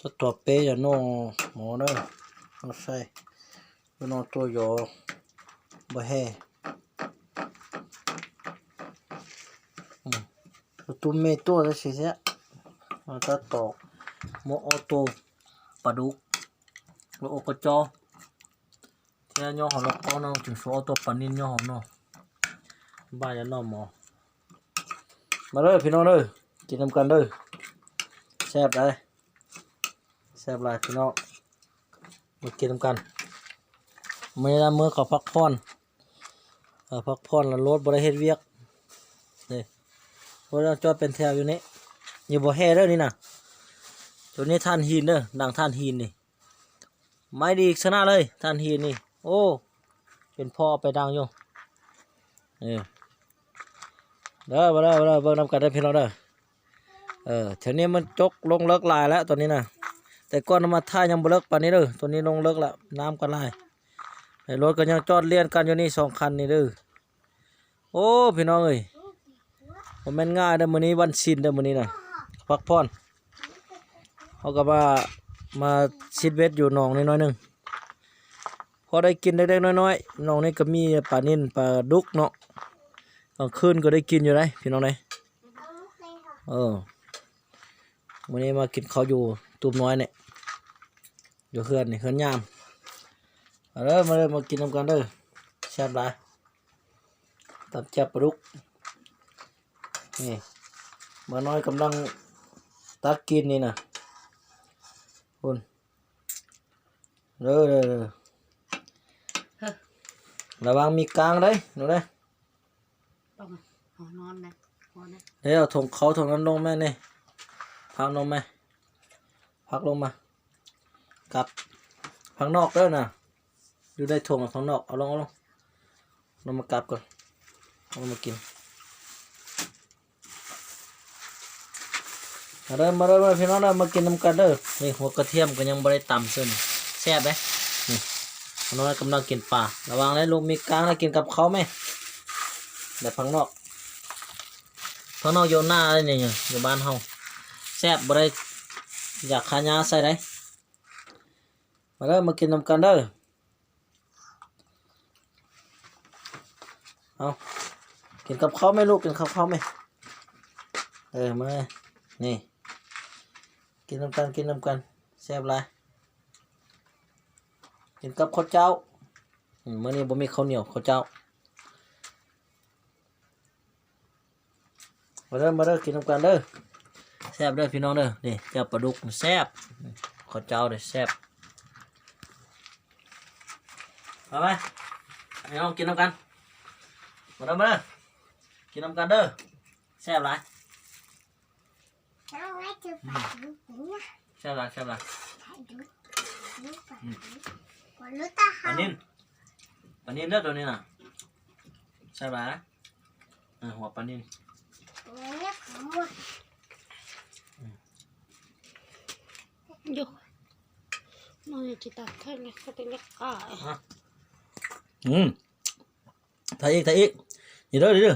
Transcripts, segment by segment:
ຕັດຕໍ່ເປຍາໜໍ່ໝໍເດີ ເອົາໃສ່ ເປັນໜໍ່ຕົວຢໍ ບໍ່ແຮ່ ອືມ ປະຕູເມຕົວຈັ່ງຊີ້ແທ້ ມາຕັດຕໍ່ໝໍເອົາໂຕປາດຸກ ແລ້ວອົບກະຈໍ ເທື່ອຍໍເອົາລະກໍນ້ອງຈຶ່ງໂຊເອົາຕົວປານິນຍໍເອົາເນາະ ບ້ານຍາໜໍ່ໝໍ ມາເດີພີ່ນ້ອງເດີ ກິນນຳກັນເດີ ແຊບຫຼາຍ ແຊບຫຼາຍພີ່ນ້ອງ ມາກິນນຳກັນ ມື້ນີ້ລະມື້ເຂົາພັກຜ່ອນ ເອີ ພັກຜ່ອນລະໂລດ ບໍ່ໄດ້ເຮັດວຽກ ນີ້ ໂອ້ຍ ຈອດເປັນແຖວຢູ່ນີ້ ນີ້ບໍ່ແຮ່ເດີນີ້ນະ ໂຕນີ້ຖ່ານຫີນເດີ ດັງຖ່ານຫີນນີ້ ໄມ້ດີຂະໜາດເລີຍ ຖ່ານຫີນນີ້ ໂອ້ ເປັນພໍ່ເອົາໄປດັງຢູ່ ເອີ ເດີ ມາເດີ ມາເດີ ເບິ່ງນຳກັນເດີພີ່ນ້ອງເດີ ເອີ ແຖວນີ້ມັນຈົກລົງເລິກຫຼາຍແລ້ວຕອນນີ້ນະ ແຕ່ກ່ອນເຮົາມາຖ່າຍຍັງບໍ່ເລິກປານນີ້ເດີ ຕອນນີ້ລົງເລິກແລ້ວ ນ້ຳກໍຫຼາຍ ໃນລົດກໍຍັງຈອດລຽນກັນຢູ່ນີ້ສອງຄັນນີ້ເດີ ໂອ້ ພີ່ນ້ອງເອີຍ ບໍ່ແມ່ນງ່າຍເດີ ມື້ນີ້ວັນສິນເດີ ມື້ນີ້ນະ ພັກຜ່ອນ ເຮົາກໍມາ ມາຊິດເບັດຢູ່ໜອງນີ້ໜ້ອຍໜຶ່ງ ພໍໄດ້ກິນເລັກໆນ້ອຍໆ ໜອງນີ້ກໍມີປານິນປາດຸກເນາະ ກາງຄືນກໍໄດ້ກິນຢູ່ໃດ໋ພີ່ນ້ອງເອີຍ ເອີ ມື້ນີ້ມາກິນເຂົ້າຢູ່ຕູບນ້ອຍນີ້ ຢູ່ເຮືອນນີ້ ເຮືອນຍາມ ມາເດີ ມາເດີ ມາກິນນຳກັນເດີ ແຊບຫຼາຍ ຕຳແຈ່ວປາດຸກ ນີ້ ໝານ້ອຍກຳລັງຕັກກິນນີ້ນະ ພຸ້ນ ເດີ ເດີ ເດີ ຮະ ລະວັງມີກາງເດີ ໜູເດີ ຕ້ອງ ເອົານອນນະ ນອນນະ ເດີ ເອົາຖົງເຂົ້າຖົງນັ້ນລົງແມ່ນີ້ ພັກລົງແມ່ ພັກລົງມາ ກັບ ພັກນອກເດີນະ ຢູ່ໃນຖົງ ພັກນອກ ເອົາລົງ ເອົາລົງ ລົງມາກັບກ່ອນ ເອົາລົງມາກິນ ມາເດີ ມາເດີ ມາເດີ ພີ່ນ້ອງເດີ ມາກິນນຳກັນເດີ ນີ້ຫົວກະທຽມກໍຍັງບໍ່ໄດ້ຕຳເຊິ່ງ ແຊບເດ້ ນີ້ ນ້ອຍກຳລັງກິນປາ ລະວັງເດີລູກ ມີກາງນະ ກິນກັບເຂົ້າແມ່ ແບບພັກນອກ ພັກນອກຢູ່ນາເດ້ນີ້ ຢູ່ບ້ານເຮົາ ແຊບ ບໍ່ໄດ້ຢາຂ້າຫຍ້າໃສ່ໃດ ມາເດີ ມາກິນນຳກັນເດີ ເອົາ ກິນກັບເຂົ້າແມ່ລູກ ກິນກັບເຂົ້າແມ່ ເອີ ມາ ນີ້ ກິນນຳກັນ ກິນນຳກັນ ແຊບຫຼາຍ ກິນກັບເຂົ້າເຈົ້າ ອືມ ມື້ນີ້ບໍ່ມີເຂົ້າໜຽວ ເຂົ້າເຈົ້າ ມາເດີ ມາເດີ ກິນນຳກັນເດີ ແຊບເດີພີ່ນ້ອງເດີ ນີ້ ແຈ່ວປາດຸກແຊບ ເຂົ້າເຈົ້າເດ້ແຊບ ມາ ມາ ພີ່ນ້ອງກິນນຳກັນ ມາເດີ ມາເດີ ກິນນຳກັນເດີ ແຊບຫຼາຍ ແຊບຫຼາຍ ແຊບຫຼາຍ ປານິນ ປານິນເດີໂຕນີ້ນະ ແຊບຫຼາຍ ເອີ ຫົວປານິນ ຢູ່ ມັນຊິຕັດແທ້ເລີຍ ກໍໄດ້ເລັກກາຍ ອືມ ຖ່າຍອີກ ຖ່າຍອີກ ນີ້ເດີ ນີ້ເດີ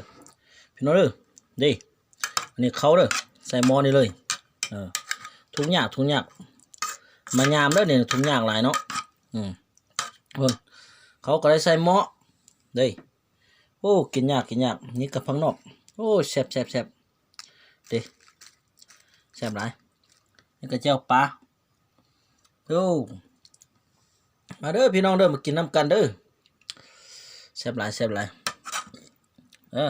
ພີ່ນ້ອງເດີ ນີ້ ອັນນີ້ເຂົ້າເດີ ໃສ່ໝໍ້ນີ້ເລີຍ ເອີ ທຸກຍາກ ທຸກຍາກ ມາຍາມເດີ ນີ້ທຸກຍາກຫຼາຍເນາະ ອືມ ເພິ່ນ ເຂົາກໍໄດ້ໃສ່ໝໍ້ເດ້ ໂອ້ ກິນຍາກ ກິນຍາກ ນີ້ກັບຜັກນອກ ໂອ້ ແຊບ ແຊບ ແຊບ ເດ້ ແຊບຫຼາຍ ນີ້ກໍແຈ່ວປາ ໂອ້ ມາເດີພີ່ນ້ອງເດີ ມາກິນນຳກັນເດີ ແຊບຫຼາຍ ແຊບຫຼາຍ ເອີ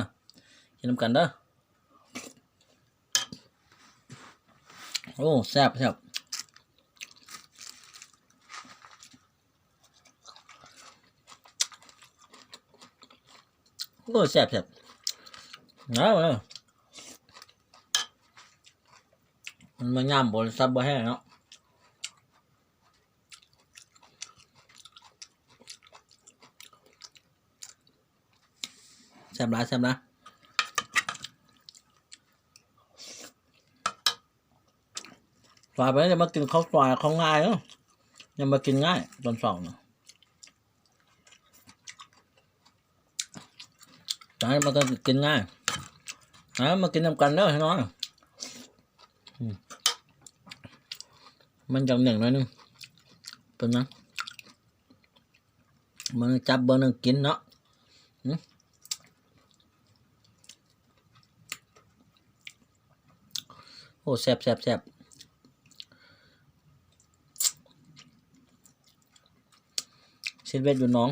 ກິນນຳກັນເດີ ໂອ້ ແຊບ ແຊບ ໂອ້ ແຊບ ແຊບ ເອົາ ເອົາ ມັນມາຍາມບໍລິສັດບໍ່ແຫ້ງເນາະ ແຊບຫຼາຍ ແຊບຫຼາຍ ສາຍໄປນີ້ມາກິນເຂົ້າສວຍ ເຂົ້າງ່າຍເນາະ ຍັງມາກິນງ່າຍຕອນເຊົ້ານະ ສາຍມາກິນງ່າຍ ມາກິນນຳກັນເດີພີ່ນ້ອງ ອືມ ມັນຈະເໜັງໜ້ອຍໜຶ່ງ ເປັນຫຍັງ? ເບິ່ງໜຶ່ງຈັບ ເບິ່ງໜຶ່ງກິນເນາະ. ຫືມ ໂອ້ ແຊບໆໆ. ເຮັດວຽກຢູ່ໜອງ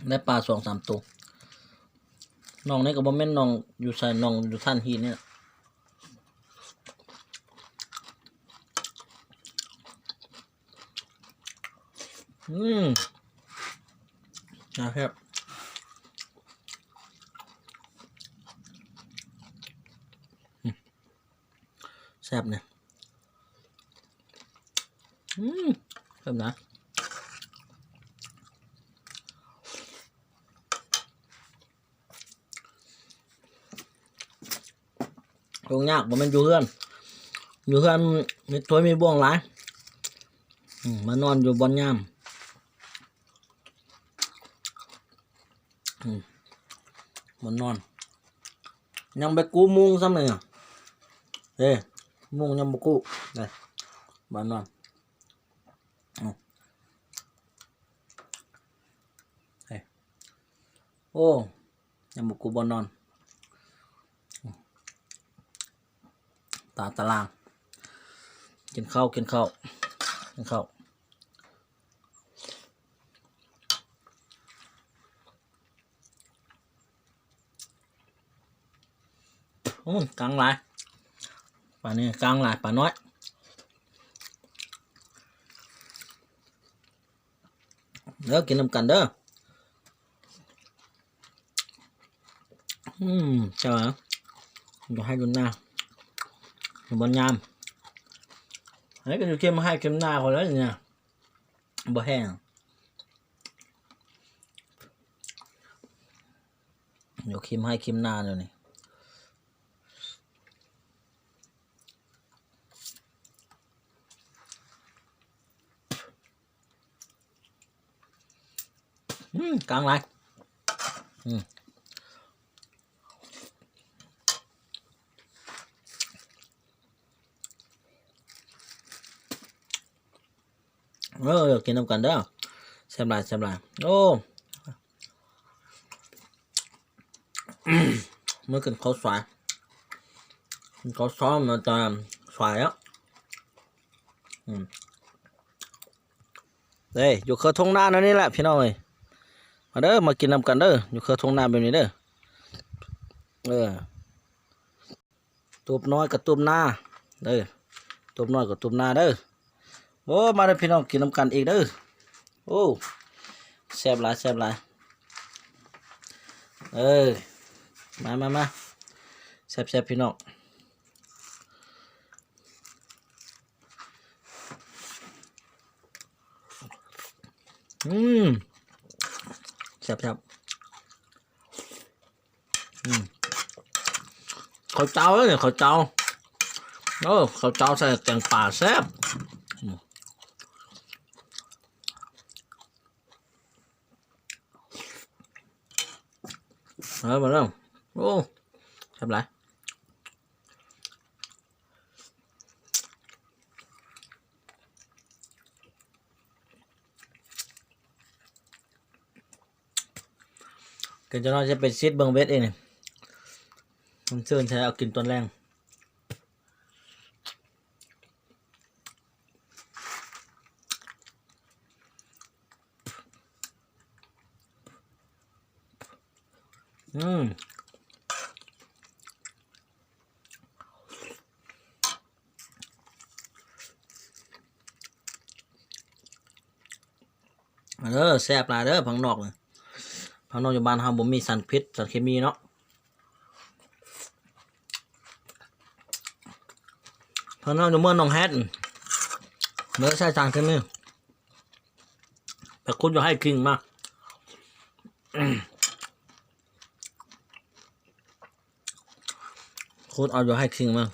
ໄດ້ປາສອງສາມໂຕ. ໜອງນີ້ກໍບໍ່ແມ່ນໜອງຢູ່ໃສ ໜອງຢູ່ທ່ານຫີນນີ້ແຫຼະ. ອືມ ໜ້າແຊບ ອືມ ແຊບນີ້ ອືມ ແຊບນະ. ໂຮງຍາກບໍ່ແມ່ນຢູ່ເຮືອນ ຢູ່ເຮືອນມີຖ້ວຍມີບ່ວງຫຼາຍ. ອືມ ມານອນຢູ່ບ່ອນຍາມ ອືມ ບ່ອນນອນ. ຍັງບໍ່ກູ້ມຸງຊ້ຳເລີຍ ເອີ ມຸງຍັງບໍ່ກູ້ເລີຍ ບ່ອນນອນ. ອືມ ເອີ ໂອ້ ຍັງບໍ່ກູ້ບ່ອນນອນ ຕາຕະລາງ. ກິນເຂົ້າ ກິນເຂົ້າ ກິນເຂົ້າ. ໂອ້ ກາງຫຼາຍ ປານີ້ກາງຫຼາຍ ປານ້ອຍ. ເດີ ກິນນຳກັນເດີ. ອືມ ແຊບ ຢູ່ໄຮ່ຢູ່ນາ ຢູ່ບ່ອນຍາມ. ອັນນີ້ກໍຢູ່ເຂດໄຮ່ເຂດນາພຸ້ນແຫຼະນີ້ ບໍ່ແຫ້ງ ຢູ່ເຂດໄຮ່ເຂດນາດຽວນີ້. ອືມ ກາງຫຼາຍ ອືມ. ເອີ ກິນນຳກັນເດີ ແຊບຫຼາຍ ແຊບຫຼາຍ. ໂອ້ ມື້ກິນເຂົ້າສວຍ ກິນເຂົ້າຊ້ອນມາແຕ່ສວຍແລ້ວ. ອືມ ເດ້ ຢູ່ເຂດທົ່ງນາແນວນີ້ແຫຼະພີ່ນ້ອງເອີຍ ມາເດີ ມາກິນນຳກັນເດີ ຢູ່ເຂດທົ່ງນາແບບນີ້ເດີ. ເອີ ຕູບນ້ອຍກັບຕູບນາເດີ ຕູບນ້ອຍກັບຕູບນາເດີ. ໂອ້ ມາເດີພີ່ນ້ອງ ກິນນຳກັນອີກເດີ. ໂອ້ ແຊບຫຼາຍ ແຊບຫຼາຍ. ເອີ ມາ ມາ ມາ ແຊບໆ ພີ່ນ້ອງ. ອືມ ແຊບໆ. ອືມ ເຂົ້າເຈົ້າເດ້ ເຂົ້າເຈົ້າ. ໂອ້ ເຂົ້າເຈົ້າໃສ່ແກງປາແຊບ. ອືມ ເອີ ມາແລ້ວ. ໂອ້ ແຊບຫຼາຍ. ກິນຈັກໜ້ອຍ ຈະໄປຊິດເບິ່ງເວັດອີກນີ້ ມັນຊື່ນໃຈ ເອົາກິນຕອນແລງ. ອືມ ເດີ ແຊບຫຼາຍເດີ ຜັກໜອກນີ້. ຜັກໜອກຢູ່ບ້ານເຮົາບໍ່ມີສານພິດ ສານເຄມີເນາະ. ຜັກໜອກຢູ່ເມືອງໜອງແຮດ ບໍ່ໄດ້ໃສ່ສານເຄມີ. ໄປຂຸດຢູ່ໄຮ່ຄິງມາ ຂຸດເອົາຢູ່ໄຮ່ຄິງມາ.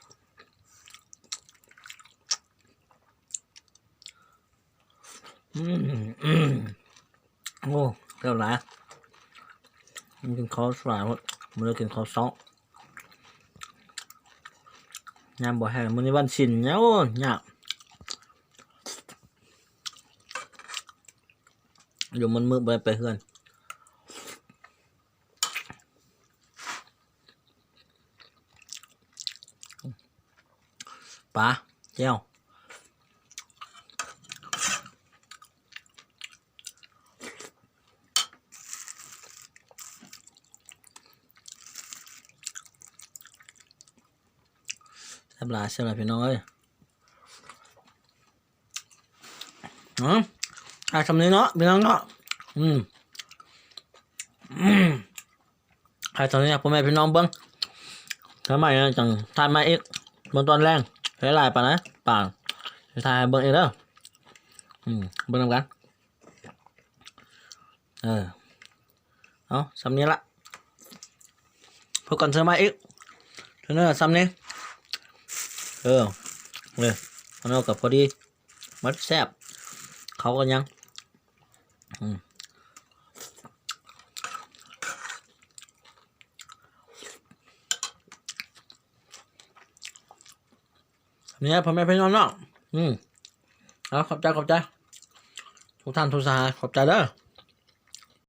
ອ ອືມ ໂອ້ ແຊບຫຼາຍ. ກິນເຂົ້າສາຍ ບໍ່ໄດ້ກິນເຂົ້າເຊົ້າ. ຍາມບໍ່ແຫ້ງ ມື້ນີ້ວັນສິນ ໂອ້ ຍາກ ຢູ່ມື້ໆ ບໍ່ໄດ້ໄປເຮືອນ. ປາ ແຈ່ວ ແຊບຫຼາຍ ແຊບຫຼາຍ ພີ່ນ້ອງເອີຍ. ເນາະ ອ່າ ຊ່ຳນີ້ເນາະ ພີ່ນ້ອງເນາະ. ອືມ ໃຫ້ຕອນນີ້ພໍ່ແມ່ພີ່ນ້ອງເບິ່ງ ຖ້າໃໝ່ຈັ່ງຖ່າຍໃໝ່ອີກ ເບິ່ງຕອນແລງ ຫຼາຍປານໃດ ປານ ຊິຖ່າຍໃຫ້ເບິ່ງອີກເດີ. ອືມ ເບິ່ງນຳກັນ. ເອີ ເອົາ ຊ່ຳນີ້ລະ ພົບກັນເທື່ອໃໝ່ອີກ ເທື່ອໜ້າຊ່ຳນີ້. ເອີ ເອີ ອັນນັ້ນກໍພໍດີ ມັນແຊບ ເຂົ້າກັນຍັງ. ອືມ ນີ້ ພໍ່ແມ່ພີ່ນ້ອງເນາະ. ອືມ ເອົາ ຂອບໃຈ ຂອບໃຈ ທຸກທ່ານ ທຸກສະຫາຍ ຂອບໃຈເດີ.